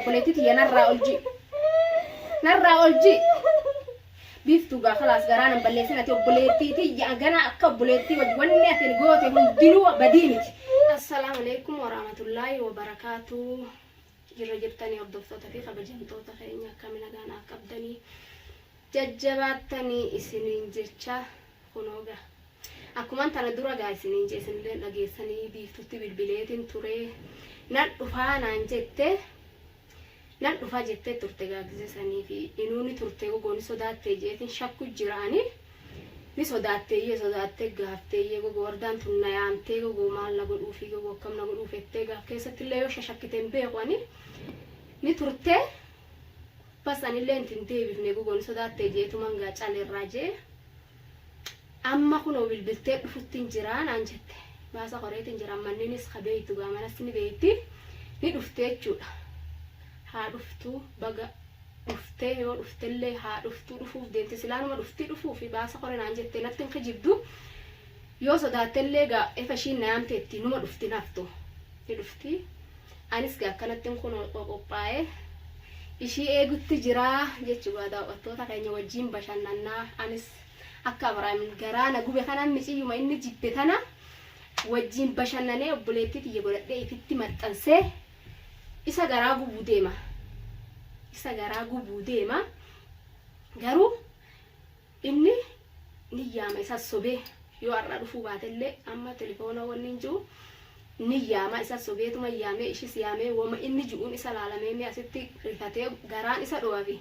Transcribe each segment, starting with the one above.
Obboleettii tiyya narraa ol ji'i. Narraa ol ji'i. Biiftuu gaa kalaas garaa nan balleessin ati obboleettii tiyya ganaa akka obboleettii wajji wanni ati goote hundinuu badii miti. Assalaamu alaikum warahmatullaahi wabarakaatu. Jirra jirtanii hordoftoota fi kabajamtoota keenya akkami nagaa naaf qabdanii jajjabaattanii isiniin jecha kunoo gaa. Akkuman tana dura gaa isiniin jee isinilleen dhageessanii biiftutti bilbileetin ture nan dhufaa naan jette nan dhufaa jettee turte gaa gizee sanii fi inuu ni turte gogoo ni sodaattee jeetin shakku jira ani ni sodaatteeyyee sodaattee gaafteeyyee gogoo wardaan tun na yaamtee gogoo maal na godhuufii gogoo akkam na godhuuf ettee gaaf keessattillee yoo shashakkite hin beeku ani ni turte bas anillee hin deebifne gogoo ni sodaattee jeetuman gaa caleerraa jee Amma kunoo bilbiltee dhufuttin jira naan jette. Baasa koreetin jira manninis ka beeytu gaa manas ni beeyti. Ni dhufte jechuudha. Haa dhuftu baga dhuftee yoo dhuftellee haa dhuftu dhufuuf deemti silaanuma dhufti dhufuufi baasa kore naan jette natti hin kijibdu. Yoo sodaattellee gaa efa ishiin na yaamteetti numa dhufti hin haftu. Ni dhufti. Anis gaa akkanattin kunoo qophaa'ee ishii eegutti jira jechuudha daawwattoota keenya wajjin bashannannaa anis akka Abrahaam garaa na gube kana miciyyuma inni jibbe tana wajjin bashannanee obboleettii tiyya godhadhee ifitti maxxansee isa garaa gubuu deema. Isa garaa gubuu deema. Garuu inni ni yaama isa sobee yoo har'a dhufuu baatellee amma telefoona wanni hin jiru ni yaama isa sobeetuma yaamee ishis yaamee wama inni ji'uun isa laalamee mee asitti rifatee garaan isa dhowafi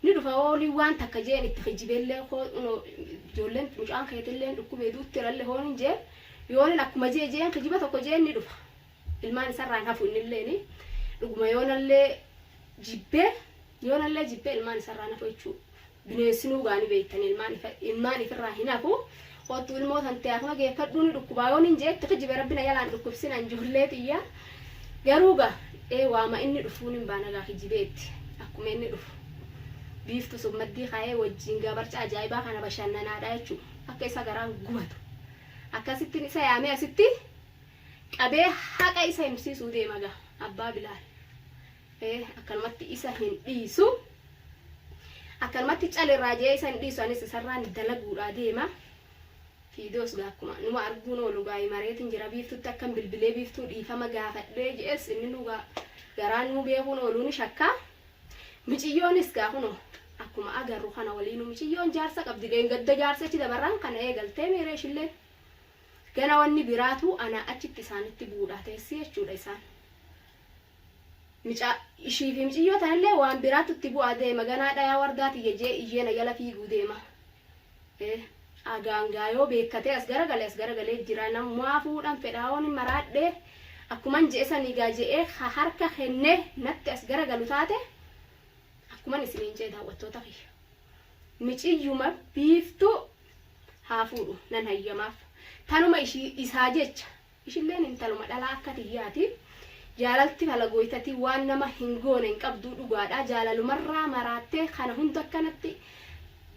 Ni dhufa hooliin waan takka jeen itti kijibellee koo ijoolleen mucaan keetilleen dhukkubee duutteeralle hoonin jeen yoonin akkuma jee jeen kijiba tokko jeen ni dhufa. Ilmaan isarraan hafu innilleeni dhuguma yoonallee jibbee yoonallee jibbee ilmaan isarraan hafu jechuu bineensinuu gaani beeytan ilmaan ilmaan ifirraa hin hafu. Kottu ilmoo tantee akuma geeffadhuu ni dhukkubaa yoonin jee itti kijibe rabbi na jalaan dhukkubsin an ijoollee tiyya. Garuu gaa ee waama inni dhufuun hin baana gaa kijibeetti akkuma inni dhufu. Biiftu sun maddii kaa'ee wajjiin gaa barca ajaa'ibaa kana bashannanaadha jechuu akka isa garaan gubatu. Akkasittiin isa yaamee asitti qabee haqa isa himsiisuu deema gaa abbaa Bilaal. Ee akkanumatti isa hin dhiisu. Akkanumatti calirraa jee isa hin dhiisu anis isarraan dalaguudhaa deema. Fiidoos gaa akkuma numa arguun oolu gaa himareetiin jira biiftutti akkan bilbilee biiftuu dhiifama gaafadhee jees inni nu gaa garaan nu beekuun ooluu ni shakka. Miciyyoonis gaa kunoo akkuma agarru kana waliinuu miciyyoon jaarsa qabdi dheengadda jaarsa achi dabarraan kana eegaltee meeree ishilleen. Gana wanni biraatu anaa achitti isaanitti bu'uudhaa teessi jechuudha isaan. Micaa ishii fi miciyyoo tanallee waan biraattu itti bu'aa deema ganaa dhayaa wardaa tiyya jee iyyee na jala fiiguu deema. Eh, agaangaa yoo beekkatee as garagale as garagalee jira namumaa fuudhan fedhaa hoon hin maraadhee akkuman je'e sanii gaa je'ee ka harka kennee natti as garagalu taate akkuman isiniin jee daawwattoota kiyya. Miciyyuma biiftuu haa fuudhu nan hayyamaaf. Tanuma ishii isaa jecha Ishilleen intaluma dhalaa akka tiyyaati. Jaalalti falagooytati waan nama hin goone hin qabduu dhugaadha. Jaalalumarraa maraattee kana hunda akkanatti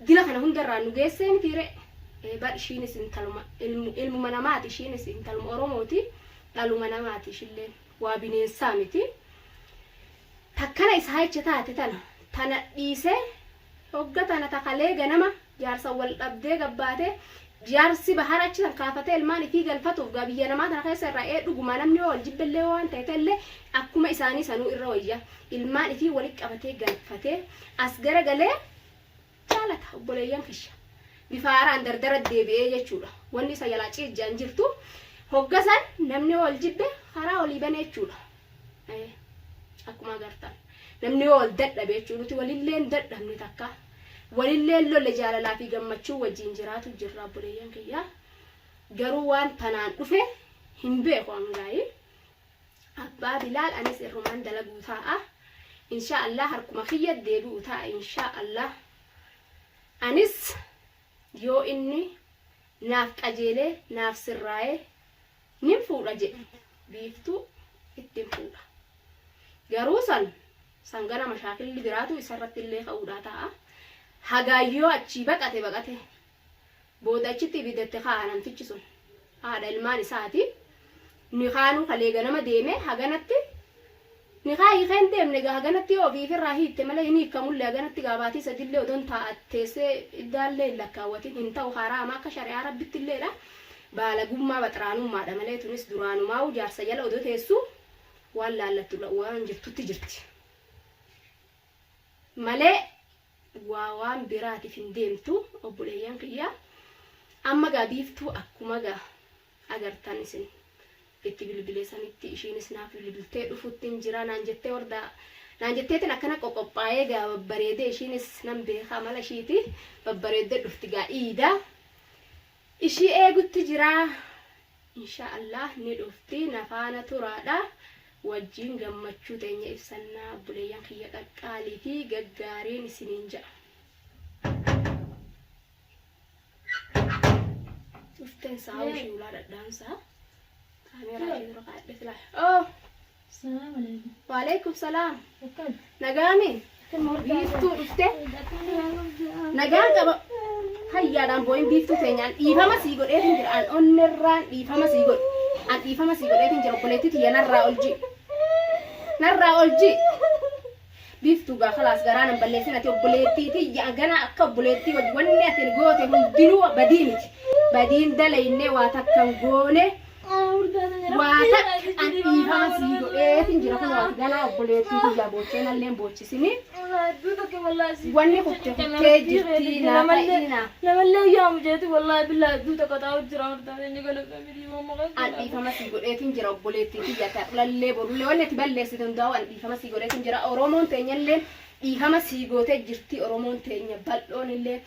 dila kana hundarraa nu geessee miti ree. Ee bar ishiinis intaluma ilmuma namaati ishiinis intaluma Oromooti dhaluma namaati ishilleen waa bineensaa miti. Takkana isaa jecha taate tana tana dhiisee Hogga tana ta kalee ganama jaarsan wal dhabdee gabbaate jaarsi bahara achi san kaafatee ilmaan ifii galfatuuf gaa biyya namaa tana keessa irraa ee dhugumaa namni yoo wal jibbellee yoo waan ta'e ta'ellee akkuma isaanii sanuu irra wayya ilmaan ifii wali qabatee galfatee as gara galee jaalata obboleeyyan kiyya bifa haaraan dardara deebi'ee jechuudha wanni isa jalaa ciijjaan jirtu hogga san namni yoo wal jibbe karaa walii bane jechuudha. Akkuma agartan namni yoo wal dadhabe jechuudha nuti walillee hin dadhabne takka walillee hin lolle jaalalaa fi gammachuu wajjin jiraatu jirra obboleeyyan kiyya garuu waan tanaan dhufe hin beeku hangaayii abbaa bilaal anis irrumaan dalaguu taa'a inshaa allah harkuma kiyya deebi'u taa'a inshaa allah anis yoo inni naaf qajeelee naaf sirraa'ee Nin fuudha jedhe Biiftuu ittin fuudha. Garuu san san gana mashaakilli biraatu isarratti illee ka'uudhaa taa'a. Hagaan yoo achii baqate baqate booda achitti ibidda itti kaa'a namtichi sun. Haadha ilmaan isaati. Ni kaanuu kalee ganama deemee haganatti Nikaa hiikee hin deemne gaa haganatti yoo ofii ifirraa hiitte malee hin hiikkamullee haganatti gaa baatii sadillee odon taa'a teessee iddaallee hin lakkaawwatin hin ta'u haraama akka shari'aa rabbitilleedha baalagummaa baxraanummaadha malee tunis duraanumaa'uu jaarsa jala odoo teessu waan laallattu waan jirtutti jirti malee waa waan biraatiif hin deemtu obboleeyyan kiyya amma gaa biiftuu akkuma gaa agartan isin itti bilbile sanitti ishiinis naaf bilbiltee dhufuttin jira naan jettee warda naan jetteetin akkana qoqophaa'ee gaa babbareedee ishiinis nan beeka amala ishiiti babbareeddee dhufti gaa iida ishii eegutti jira insha Allah ni dhufti na faana turaadha wajjiin gammachuu teenya ibsannaa obboleeyyan kiyya qaqqaalii fi gaggaariin isiniin ja'a. Dhufteen saa ishii ulaa dhadhaansaa. Kaameeraa ishii dura kaa'adhe silaa. Oh! Salaam alaikum. Waalaikum salaam. Akkam? Nagaami? Biiftuu dhufte? Nagaan qaba. Hayyaadhaan boo'in biiftuu teenyaan dhiifama sii godheetin jira. An onnerraan dhiifama sii godhe. An dhiifama sii godheetin jira. Obboleettii tiyya narraa ol ji'i. Narraa ol ji'i. Biiftuu gaa kalaas garaa nan balleessin ati obboleettii tiyya ganaa akka obboleettii wajji wanni ati goote hundinuu badii miti. Badiin dalaynee waa takka hin goone waa takka an dhiifama sii godheetin jira kun ati ganaa obboleettii tiyya boochee nalleen boochisini. Wanni kutte kuttee jirti naa ta'ina. Namallee yaamu jeeti wallahi billahi hedduu takka taa'u jira hordaa teenya galatoomi dhiifama maqaa An dhiifama sii godheetin jira obboleettii tiyya ta'lallee borullee wanni ati balleessite hundaa'u an dhiifama sii godheetin jira Oromoon teenyallee dhiifama sii gootee jirti Oromoon teenya bal'oon illee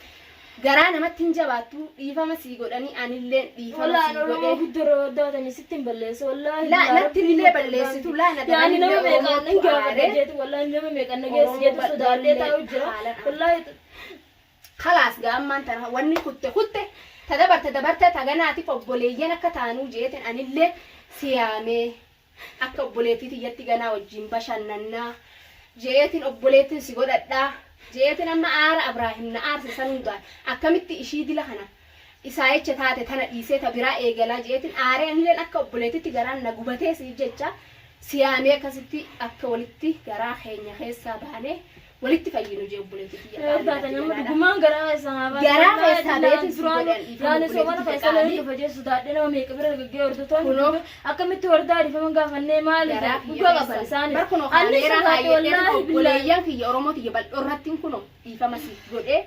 garaa namatti hin jabaattu dhiifama sii godhanii anillee dhiifama Wallahi sii Oromoo godhee guddoo hordaa teenya sitti hin balleessu wallahi laa natti illee balleessitu laa na yaani nama daranillee meeqaan nan Oromootu gaafadha aaree jeeti wallahi nama meeqaan na geessi Oromoo jeeti sodaadhee bal'oollee taa'u jira haalan wallahi Kalaas gaa ammaan tana wanni kutte kutte ta dabarte dabarte ta ganaatiif obboleeyyan akka taanuu jeetin anillee si yaamee akka obboleettii tiyyatti ganaa wajjiin bashannannaa jeetin obboleettin si godhadhaa jeetin amma aara Abraahim na aarse san hundaan akkamitti ishii dila kana isaa jecha taate tana dhiisee ta biraa eegalaa jeetin aaree anilleen akka obboleettitti garaan na gubatee siif jecha si yaamee akkasitti akka walitti garaa keenya keessaa baanee walitti fayyinu jee obboleettii tiyya Yoo qaalii taatan ati amma ganaadha. dhugumaan garaa keessaa haa baatu. Garaa Wallaahi keessaa billaan beetin si duraan godhan dhiifama yaani soomana obboleettii tiyya keessa namni qaalii. dhufa jee sodaadhee nama meeqa bira gaggee hordoftoonni Kunoo dhufe akkamitti hordaa dhiifama gaafannee maali garaa kiyya dhugaa qaban keessa. isaanis. Bar kunoo Annis kaameeraa sodaadhe kaayyadhee wallaahi billaan. obboleeyyan kiyya Oromoo tiyya bal'oo irrattiin kunoo dhiifama siif godhee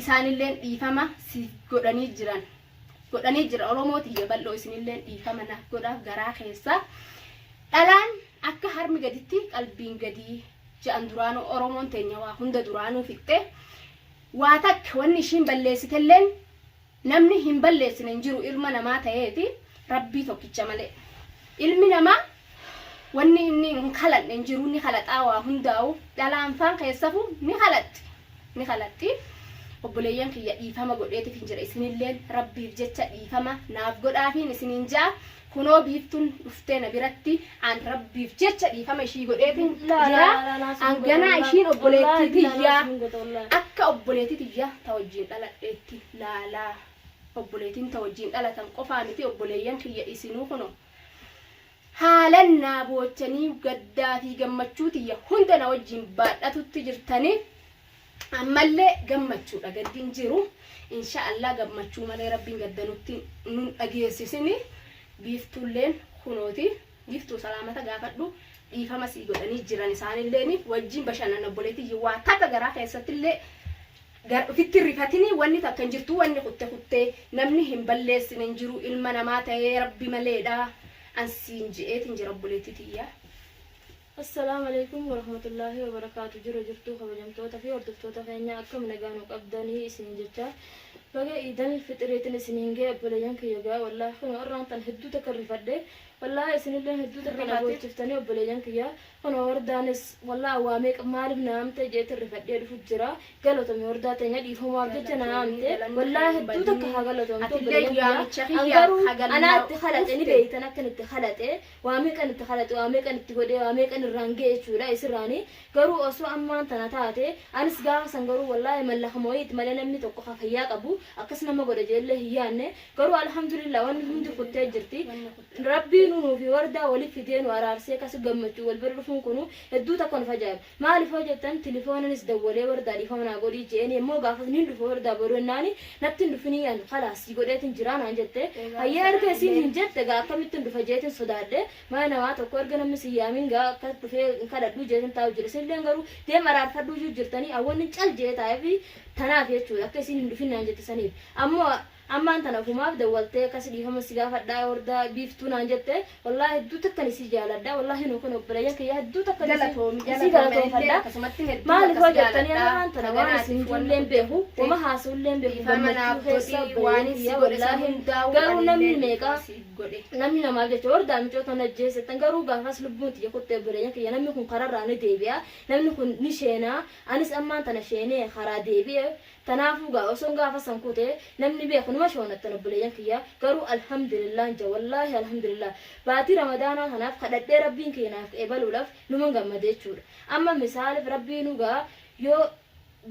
isaanilleen dhiifama siif godhanii jiran. Godhanii jira Oromoo tiyya bal'oo isinilleen dhiifama naaf godhaaf garaa keessa. Dhalaan akka harmi gaditti qalbiin gadii ja'an duraanuu Oromoon teenya waa hunda duraanuu fixxe. Waa takka wanni ishiin balleessitelleen namni hin balleessine hin jiru ilma namaa ta'eeti rabbii tokkicha malee. Ilmi namaa wanni inni hin kalanne hin jiru ni kalaxaa waa hundaa'u dhalaan faan keessafu ni kalaxxi ni kalaxxi. Obboleeyyan kiyya dhiifama godheetif hin jira isinilleen rabbiif jecha dhiifama naaf godhaafiin isiniin ja'a. Kunoo biiftuun dhuftee na biratti an rabbiif jecha dhiifama ishii godheetin Laa jira. laa laa naa An sun godha ganaa wallaahi ishiin obboleettii wallaahi billaa naa tiyyaa sun godha wallaahi. akka obboleettii tiyya ta wajjiin dhaladheetti laalaa. Obboleettiin ta wajjiin dhalatan qofaa miti obboleeyyan kiyya isinuu kunoo haalan naa boochanii gaddaa fi gammachuu tiyya hunda na wajjiin baadhatutti jirtanii. Ammallee gammachuudha gaddi hin jiru. Insha Allah gammachuu malee rabbiin gadda nutti nun dhageessisini. Biiftuulleen kunooti. Biiftuu salaamata gaafadhu. Dhiifama sii godhanii jiran isaanilleen wajjin bashannana obboleettii waa takka garaa keessattillee ofitti hin rifatini wanni takka hin jirtu wanni kutte kuttee namni hin balleessine hin jiru ilma namaa ta'ee rabbi maleedha. An siin je'eetiin jira obboleettii tiyya. Assalaamu Aleykum Warahmatullaahi Wabarakaatu Jira jirtuu kabajamtoota fi hordoftoota keenya akkam nagaa nu qabdanii isiniin jecha baga iidal fixiriitin isiniin ga'e obboleeyyan kiyya gaa wallaahi kun irraan tan hedduu takka rifadhe wallaahi isinillee hedduu takka na Rifatin. boochiftanii obboleeyyan kiyya kun hordaanis wallaahi waa meeqa maaliif na amte jeetin rifadhee dhufu jira galatoomi hordaa teenya dhiifamaaf jecha na Galatoomi amte galanni wallaahi kee hin hedduu takka badini. haa galatoomtu Atillee obboleeyyan kiyya yaamicha an kiyyaaf garuu hagannaa anaa itti kalaxe ni dhufte. beeytan akkan itti kalaxe Waa meeqan itti kalaxe, waa meeqan itti godhee, waa meeqan irraan ga'e jechuudha isirraani. Garuu osoo ammaan tana taate, anis gaafa san garuu wallaahi mallakuma wayiiti malee namni tokko ka fayyaa qabu akkas nama godha je'ellee hin yaanne. Garuu alhamdulillah wanni hundi kuttee jirti. Rabbiin nuu fi wardaa waliif fidee nu araarsee akkas gammachuu wal bira dhufuun kunu hedduu takka nuuf ajaa'iba. Maaliif hoo jettan tilifoonanis dawwalee wardaa dhiifama naa godhii je'een immoo gaafas nin dhufa wardaa boru jennaani natti hin dhufinii an kalaas si godheetin jiraa naan jette. Hayyee erga isiin hin jette gaa akkamittin dhufa jeetin sodaadhe. Mana namaa tokko erga namni sin yaamin gaa akka dhufee hin kadhadhuu jeetin taa'u jira. Isinilleen garuu deem araarfadhuu juu jirtanii an wannin cal je'ee taa'eefi tanaaf jechuudha akka isiin hin dhufin naan jette saniif. Ammoo Ammaan tana ofumaaf dawwaltee akkasi dhiifama si gaafadhaa wardaa biiftuu naan jette wallaahi hedduu takkan isii jaaladha wallaahi nu kun obboleeyyan kiyya hedduu takkan isii Galatoomi isii galatoomi anillee galatoomfadha akkasumatti hedduu maaliif takka hoo si jettanii jaaladha ammaan tana waan isin taganaatiif wanna ijoolleen beeku guddifte wama haasa'ulleen beeku dhiifama gammachuu naaf keessa godhi obboleeyyan waanin si kiyya godhe san wallaahi hundaa'uu garuu namni anillee meeqa dhiifama siif godhe. Namni namaaf jecha wardaa micoo tana ajjeesettan garuu gaafas lubbuun tiyya kutte obboleeyyan kiyya namni kun kararraa ni deebi'a namni kun ni sheenaa anis ammaan tana sheenee karaa deebi'e Tanaafuu gaa osoon gaafa san kute namni beeku numa shoonattan obboleeyyan kiyya garuu alhamdulillaahn ja wallaahi alhamdulillaah baatii ramadaanaa tanaaf kadhadhee rabbiin kiyya naaf qeebaluudhaf numan gammade jechuudha amma misaalif rabbiinuu gaa yoo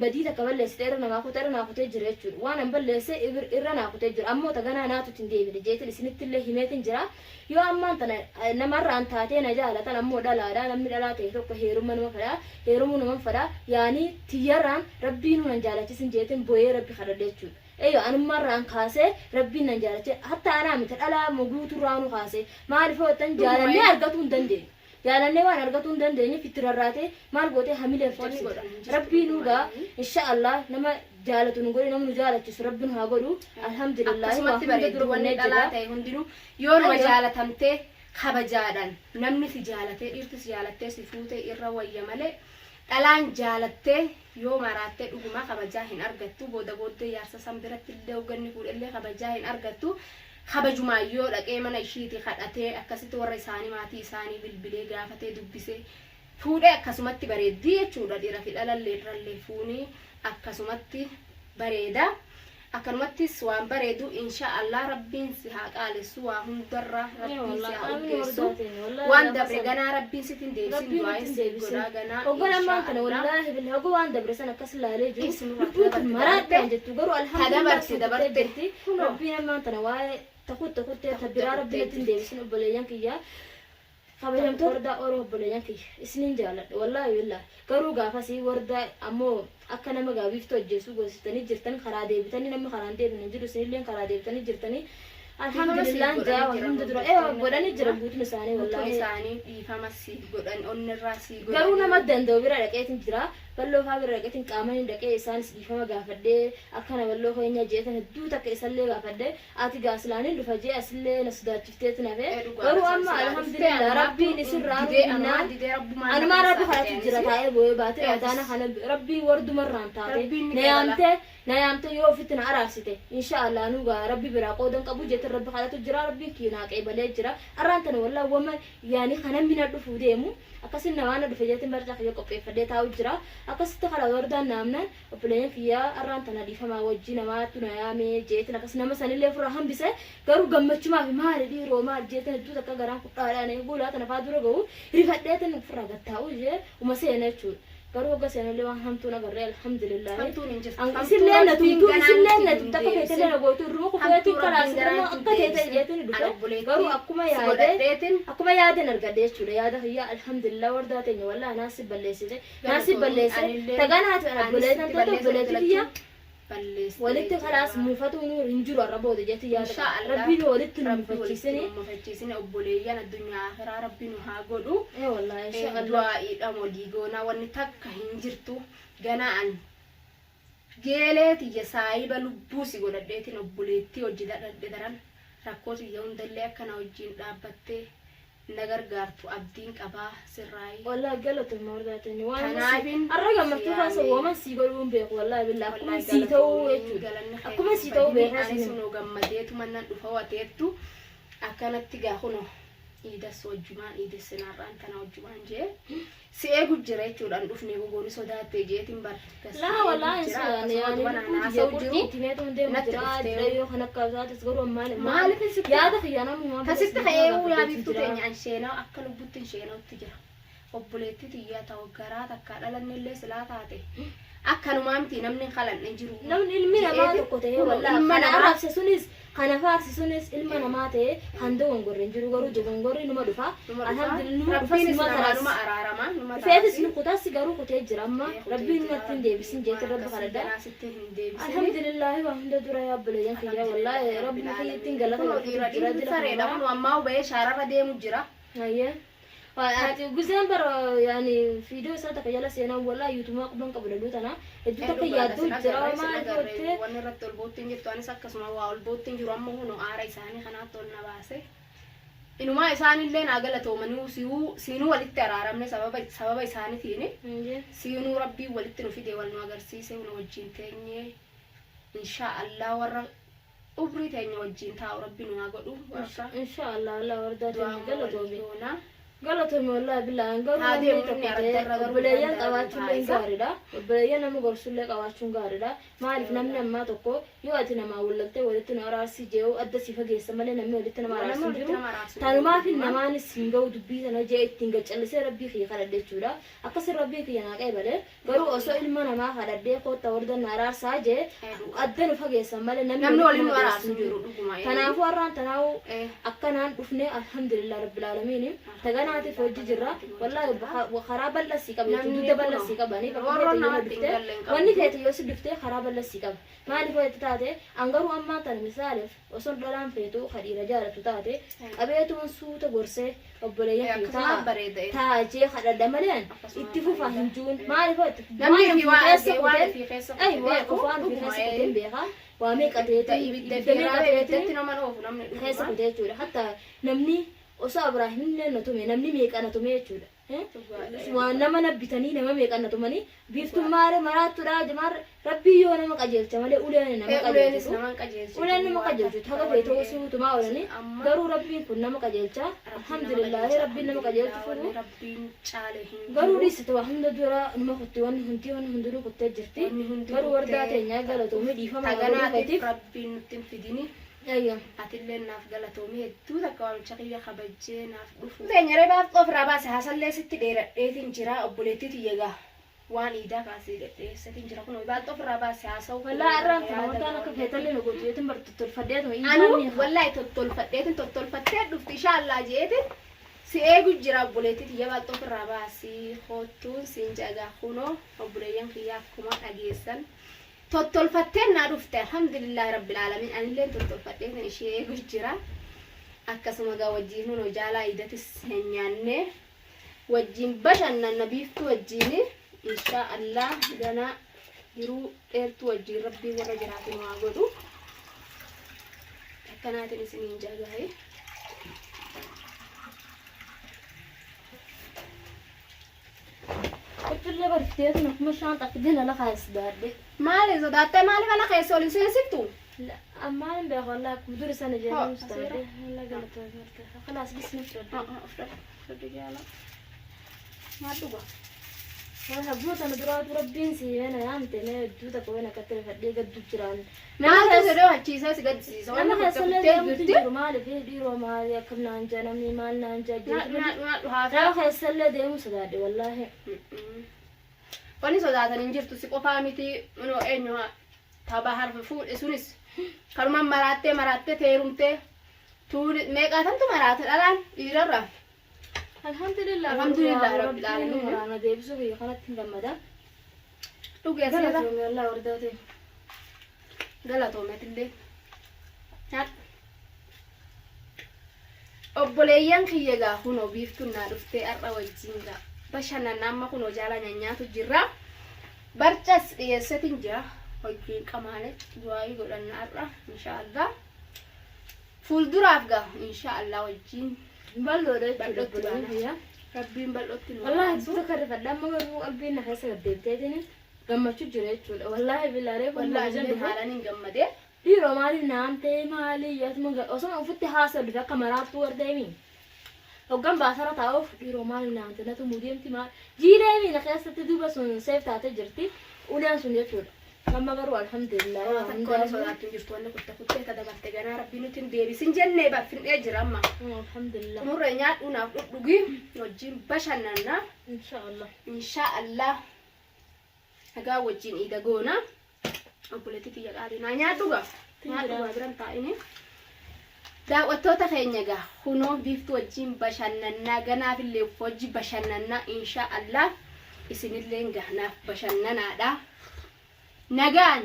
badii takka balleessite irra namaa kuta irra naa kutee jira jechuudha waan an balleesse irra naa kutee jira ammoo ta ganaa naatu itti hin deebine jeetin isinittillee himeetin jira Yoo ammaan tana namarraan taatee na jaalatan ammoo dhalaadha namni dhalaa ta'e tokko heeruma numa fedha heerumuu numan fedha yaani tiyyarraan rabbiinuu nan jaalachisin jeetin boyee rabbi kadhadhe jechuudha. Eeyyo anummaarraan kaasee rabbiin nan jaalachise hatta anaa miti dhalaa guuturraanuu kaasee maaliif yoo jettan jaalannee argatuu hin dandeenyu. Jaalannee waan argatuu hin dandeenyeef itti rarraatee maal gootee hamilee of Wanni cabsite. godhamu hin jirtu Rabbiinuu dhuguma gaa inni. insha Allah nama jaalatu nu godhi nama nu jaalachisu rabbi nu haa godhu alhamdulillah waa Akkasumatti hunda bareeddu dura wanni kunnee dhalaa jirra. ta'e hundinuu yoo nama Ayyo. jaalatamtee kabajaadhaan namni si jaalatee dhiirti si jaalattee si fuute irra wayya malee dhalaan jaalattee yoo maraattee dhugumaa kabajaa hin argattu booda booddee jaarsa san biratti illee hogganni fuudhellee kabajaa hin argattu Kabajumaan yoo dhaqee mana ishiiti kadhatee akkasitti warra isaanii maatii isaanii bilbilee gaafatee dubbisee fuudhee akkasumatti bareeddii jechuudha dhira fi dhalallee irrallee fuunii akkasumatti bareeda akkanumattis waan bareedu insha Allah rabbiin si haa qaalessu waa hundarra rabbiin si haa urgeessu waan dabre ganaa rabbiin sitti hin deebisin Rabbiin du'aayin nutti hin siif deebisin. godhaa ganaa Hoggan insha ammaan tana Allah wallaahi billahi hogga waan dabre san akkas laalee jiru Isinuma lubbuun tun dabarte maraadhaan dabarte jettu garuu ta alhamdulillah dabarte sun kuttee dabarte jirti kunoo rabbiin ammaan tana waa'ee ta kutte kuttee ta ta kutte biraa rabbi kuttee natti hin jirti. deebisin obboleeyyan kiyya kabajamtoota wardaa oro obboleeyyan kiyya isinin jaaladha wallaahi billahi garuu gaafasii wardaa ammoo akka nama gaa biiftuu ajjeesuu goosistanii jirtan karaa deebitanii namni karaan deebine hin jiru isinilleen karaa deebitanii jirtanii Dhiifama siif alhamdulillah jaa godhanii jiran hunda dura ee hordoftoonni godhanii keenya jiran guutuun isaanii guutuun wallaahi isaanii dhiifama siif godhan onnirraa sii garuu nama godhanii danda'u bira dhaqeetin jira balloo faa bira dhaqeetin qaamanin dhaqee isaanis dhiifama gaafadhee akkana balloo keenya jeetan hedduu takka isallee gaafadhe ati gaa silaanin dhufa jee asillee na sodaachifteetin hafe ee dhugaadha garuu san amma silaa dhuftee alhamdulillah anumaatu rabbiin isinraa didee anumaa nufinnaan didee rabbumaan na anumaa rabbi keessaa kadhatu fide jira anis taa'ee boo'ee baatee ee atis ramadaana kana rabbii wardumarraan taate rabbiin ni na qeebala yaamtee Na yaamte yoo ofitti na araarsite insha Allah anuu gaa rabbi biraa qooda hin qabu jeetin rabbi kadhatu jira rabbiin kiyya naa qeebalee jira arraan tana wallahi wama yaani ka namni na dhufuu deemu akkasin namaa na dhufe jeetin barcaa kiyya qopheeffadhee taa'u jira akkasitti kala wardaan naamnaan obboleeyyan kiyya arraan tana dhiifamaa wajji namaatu na yaame jeetin akkas nama sanillee ofirraa hambise garuu gammachumaafi maali dhiiroo maal jeetin hedduu takka garaan kudhaadhaan eeguu laata nafaa dura gahu rifadheetin ofirraa gattaa'u jee uma seena jechuudha. Garuu hogga seenullee waan hamtuu hin agarree alhamdulillaahi. Hamtuun hin jirtu. An Hamtuu isillee na Rabbiin tumtuu ganaa isillee nutti na hin tumtu akka deebisin. feetellee na gootu irruma kufeetiin Hamtuu kalaas Rabbiin ganaa irruma nutti hin akka teete deebisin. jeetiin An dhufe garuu obboleettii akkuma si yaade godhadheetin akkuma yaaden argadhe jechuudha yaada kiyya alhamdulillah wardaa teenya wallahi naa si balleessite naa si galatoomi balleesse anillee taganaatu an anis obboleetan sitti taate balleessa obboleetti tiyya lachuu balleessitee walitti kalaas jirra. muufatuun hin jiru har'a booda jetti yaada Insha qaba Allah rabbiin walitti nu Rabbi walitti mufachiisini nu mufachiisine obboleeyyan addunyaa akhiraa Rabbi nu haa godhu. Ee wallahi insha Allah Du'aa'iidhaan walii goonaa wanni takka hin jirtu ganaa an geelee tiyya saahiba lubbuu si godhadheetiin obboleettii hojii dadhadhe daran rakkoo tiyya hundallee akka na wajjiin dhaabbattee na gargaartu abdiin qabaa sirraayi. Wallahi galatoomi wardaa teenya waan amma si Tanaafin arra si gammachuu keessa yaamee. waaman sii godhuu hin beeku wallahi billah akkuma Wallahi sii ta'uu galatoomi jechuudha galanni keetii akkuma hin sii ta'uu badini beekaa anis siin hunoo gammadeetuma nan dhufa wateettu akkanatti gaa kunoo iidas wajjumaan iidessina har'aan tana wajjumaan jee si eegu jira jechuudha hin dhufne gogooni sodaatte jeetiin bar gas si Laa eegu wallahi hin jira sodaanne akkasuma yaani duba lubbuun naan tiyya haasa'u qurxii jiru itti meetuun deemu natti jira dhuftee jira yoo kan akka isaatis garuu ammaan maal maaliif sitti yaada kiyya namumaa bira tasitti dhiifama ka'eewu yaa gaafadheetu biiftuu jira. teenya an sheenaa akka lubbutti hin sheenautti jira. Obboleettii tiyyaa ta'u garaa takkaa dhalannellee silaa taate akkanumaa miti, namni hin kalanne hin jiru. Namni ilmi namaa Je'eeti tokko ta'ee kunoo wallaahi ilma kana namaa arrabse sunis, kana faarse sunis ilma namaa ta'ee kan dogongorre hin jiru, garuu dogongorri numa dhufa. Numa dhufa. Alhamdulillah, numa dhufas, Rabbiinis numa namaa taras. numa araarama, numa Feetis tarasi. nu kutas, garuu kutee jira amma. Ee, kutee Rabbiin jira. natti hin deebisin Rabbiin jeetiin waan rabbi akkasii kadhadha. ganaa sitti hin deebisini. Alhamdulillahi, waa hunda dura yaa obboleeyyan kiyya, wallaahi rabbi kiyyattiin galata Kunoo galfatu dhiira jira dhiirri dila sareedha kana. kunoo ammaa bahee shaararra deemu jira. Hayyee. Ati gizeen bara yaani viidiyoo isaa takka jala seenaa, wallaahi yuutumaa quban qabu laluu tana hedduu takka yaadduu jira, maal gootee. Wanni irratti ol boottiin jirtu, anis akkasuma waa ol boottiin jiru. Amma kunoo aara isaanii kanaatti ol na baase. Inumaa isaanillee naa galatoomanii, siinuu walitti araaramne sababa isaaniitiin. Siinuu rabbiin walitti nu fide, wal nu agarsiise, nu wajjin teenyee, inshaa Allah warra umrii teenya wajjin taa'u rabbi nu haa godhu warra. Insha Allah, Allah wardaa du'aa teenya galatoomi. Goona. Galatoomi, wallaahi billaan garuu Haa namni deemu tokko inni ta'ee araddarra garuu obboleeyyan waan qabaachuullee taa'isa. gaariidha. Obboleeyyan nama gorsullee qabaachuun gaariidha. Maaliif namni ammaa tokko yoo ati namaa wallaltee walitti nu araarsii jee'u adda si fageessa malee namni walitti nama Namni araarsu hin walitti jiru. nama araarsu hin jiru. Tanumaaf namaanis hin ga'u dubbii sana jee ittiin gaccallisee rabbii kiyya kadhadhe jechuudha. Akkasin rabbiin kiyya naa qeebale. Garuu osoo ilma namaa kadhadhee kootta wardan na araarsaa jee adda nu fageessan malee namni Namni walitti waliin nu nama araarsu geessu hin jiru dhuguma. Kanaafuu har'aan tanaa'u akkanaan dhufne, alhamdulillah rabbil aalamiin, taganaatiif hojii jirra. Wallaahi karaa bal'aa sii qaba jechuudha. Namni Dugda bal'aa kunoo sii qabanii bakka roorroon feete yoo namatti hin dhufte galle hin qabu. Wanni feete yoo si dhufte karaa bal'aa sii qaba. Maaliif yoo itti taate, an garuu ammaan tana misaaleef osoo dhalaan feetu ka dhiira jaalatu taate qabeetuun suuta gorsee obboleeyyan kiyya Akkasumaan taa'a bareeda. taa'a jee kadhadha malee an Akkasumaan itti fufaa bareeda. hin juun. Maaliif yoo itti Namni waan fi waan keessa argee waan kuteen ofii keessa ay kute waan beeku waan ofii dhuguma. keessa kuteen beekaa waa meeqa ta'eetiin Ibidda ibidda fi meeqa raaba ta'eetiin ibiddatti nama dhoofu namni keessa dhuguma. kute jechuudha. Hatta namni osoo Abrahaam illee na tume, namni meeqa na tume jechuudha. Dhugaadha. Waan nama na bitanii nama meeqa na tumanii biiftuun maare maraattuudha jamaar. Rabbii yoo nama qajeelcha malee uleen nama Uleenis qajeelchitu. nama hin qajeelchitu. Uleen nama qajeelchitu haga feete osoo tumaa oolanii Amma garuu rabbiin kun nama qajeelcha. Alhamdulillah, rabbiin nama qajeelchu Wanni furu. rabbiin caale hin Garuu jiru. dhiisite waa hunda dura numa kutti, wanni hundi wanni hundinuu kuttee jirti. Wanni hundi Garuu wardaa kuttee. teenyaa galatoomii, dhiifama godhuu Taganaatiif keetiif. rabbiin nutti hin fidini. Ayyo. Atillee naaf galatoomii, hedduu takka waamicha kiyya kabajjee naaf dhufu. Teenya reebaaf ofirraa baase haasallee sitti dheeradheetiin jira, obboleettii tiyya gaa. Waan iidaa kaasee dhiyeesseetiin jira, kun baalxoo ofirraa baase haasa'u. Wallaahi har'aan tana wardaan akka feetallee nu gootu jeetiin bar tottolfadheetuma Anuu iidaan. Wallaahi tottolfadheetiin tottolfattee dhufti inshaallaa jeetiin si eegu jira. Obboleettii tiyya, baalxoo ofirraa baasii kottuun siin jagaa. Kunoo obboleeyyan kiyya, akkuma dhageessan tottolfatteen naa dhufte. Alhamdulillaahi rabbil aalamiin, anilleen tottolfadheetiin ishee eegu jira. Akkasuma gaa wajjiin hunoo jaalaa iidatis hin nyaannee wajjiin bashannanna biiftuu wajjiin, inshaa Allah ganaa jiruu dheertuu wajjiin rabbiin warra jiraatu nu haa godhu. Akkanaatiin isiniin jagaa'e. Qophillee barfiteetu akkuma shaan xaffideen ala kaayes daadhe. Maali sodaattee? Maaliif ala keessa ol hin seensiftu? Ammaan hin beeku, wallaahi akkuma duri sana Hoo, jedhamu asiira. daadhe. Wallah galatoomii wardaa. Khalaas dhisni fudhadhe. Fudhadhu jaala. Maal dhuga? Habbuu tana duraatu rabbiin si weena yaamte mee hedduu takka weena akkatti rifadhee gaddu jiraan. Maaltu si dhohachiisee si gaddisiisa? Nama Wanni kutte keessallee kuttee deemuutu jirti. jiru, maaliif dhiiroo maali akkam naan jaa, namni maal naan jaa Nyaadhu, jeetu. nyaadhu, nyaadhu haasaa. Nama keessallee deemuu sodaadhe wallaahi. Wanni sodaatan hin jirtu, si qofaa miti. Noo eenyu tapha harfa fuudhe sunis kanumaan maraattee maraattee teerumtee tuuni meeqaatamtu maraate dhalaan dhiirarra. Alhamdulillah. Alhamdulillah rabbil aalamiin. Muraana deebisuu biyya kanatti hin gammada. Dhugee asirra. Galatoomii wallaahi wardaa ta'e. Galatoometillee. Nyaadhu. Obboleeyyan kiyya gaa kunoo biiftuun naa dhuftee har'a wajjin gaa bashannanna. Amma kunoo jaalaa nyaanyaatu jirra. Barcas dhiyeessetin jira. Wajjin qamaane du'aayii godhanna har'a inshaallah. Fuulduraaf gaa inshaallah wajjin Bal'oodha jechuudha bal'ootti obboleeyyan baana. kiyya. Rabbiin bal'ootti nu Wallaahi haa hedduu takka rifadha, amma garuu qalbiin na keessa gaddeebiteetiin gammachuu jira jechuudha. Wallaahi billaaree kun Wallaahi nama illee dhufe. haalaan hin gammadee. Dhiiroo maaliif naan ta'e, maali yaatuma osoo ofitti haasa'u dhufe akka maraattuu wardeemi. Hoggan baasara taa'uuf dhiiroo maaliif naan ta'e, natu mudeemti maal jiileemi na keessatti duuba sun seef taatee jirti uleen sun jechuudha. Amma garuu alhamdulillah Waa takka wanni sodaattu hin jirtu wanni kutte kuttee ta dabarte ganaa rabbii nuti hin deebisin jennee baffin'ee jira amma. Alhamdulillah. Xumurree nyaadhuu naaf dhudhugi wajjin bashannanna. Inshallah. Inshaa Allah. Nagaa wajjin iida goona. Obboleettii tiyya qaalii naa nyaadhu gaa. Nyaadhu gaa biran taa'ini. Daawwattoota keenya gaa kunoo biiftuu wajjin bashannannaa ganaafillee wajji bashannannaa inshaa Allah isinilleen gaa naaf bashannanaadha. Nagaan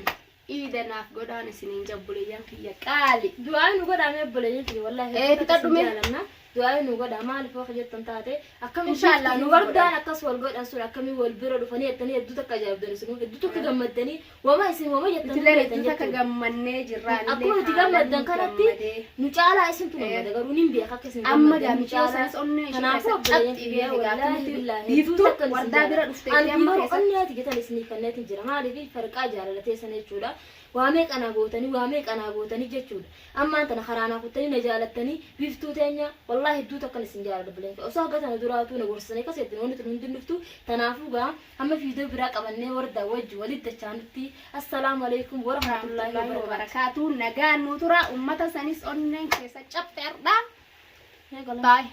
iida naaf godhaan isiniin jabbuleeyyan kiyya qaali. Du'aa nu godhaa mee obboleeyyan kiyya wallaahi Ee, hedduu takka fixadhu isin mee. jaalanna. Du'aa nu godhaa maaliif akka jettan taate akkamiin Inshaallah nu nuuf wardaan godhan. akkas wal godhan sun akkamiin wal bira dhufanii jettanii hedduu takka ajaa'ibdan isinuu hedduu takka gammaddanii wama isin wama jettan Nutilleen beektan hedduu takka jechuudha. gammannee jirra. Anillee Akkuma nuti haalan gammaddan kanatti gammadee. nu caalaa isintu gammada garuu nin beeka akka isin Amma gammaddan gaa nu miciyoo caalaa. sanis onnee ishee Kanaafuu keessa obboleeyyan cabxii kiyya beeke gaa wallaahi nuti billaahi hedduu biiftuu takka isin wardaa bira jaaladha. dhuftee Ani amma garuu keessa onneeti jetan isinii kanneetin jira maaliif farqaa jaalatee sana jechuudha. Waa meeqa naa gootanii waa meeqa naa gootanii jechuudha. Ammaan tana karaa naa kuttanii na jaalattanii biiftuu teenya wallaahi hedduu takkan isin jaaladha obboleeyyan kiyya. Osoo haga tana duraatuu na gorsisanii akkas jettan wanni tun hundi hin dhuftu. Tanaafuu gaa hamma viidiyoo biraa qabannee wardaa wajji walitti dachaanutti assalaamu alaikum warahmatullaahi warahmatullaahi wabarakaatu. wabarakaatu nagaan nu tura ummata sanis onneen keessa cabxe har'a Eegalan. baay.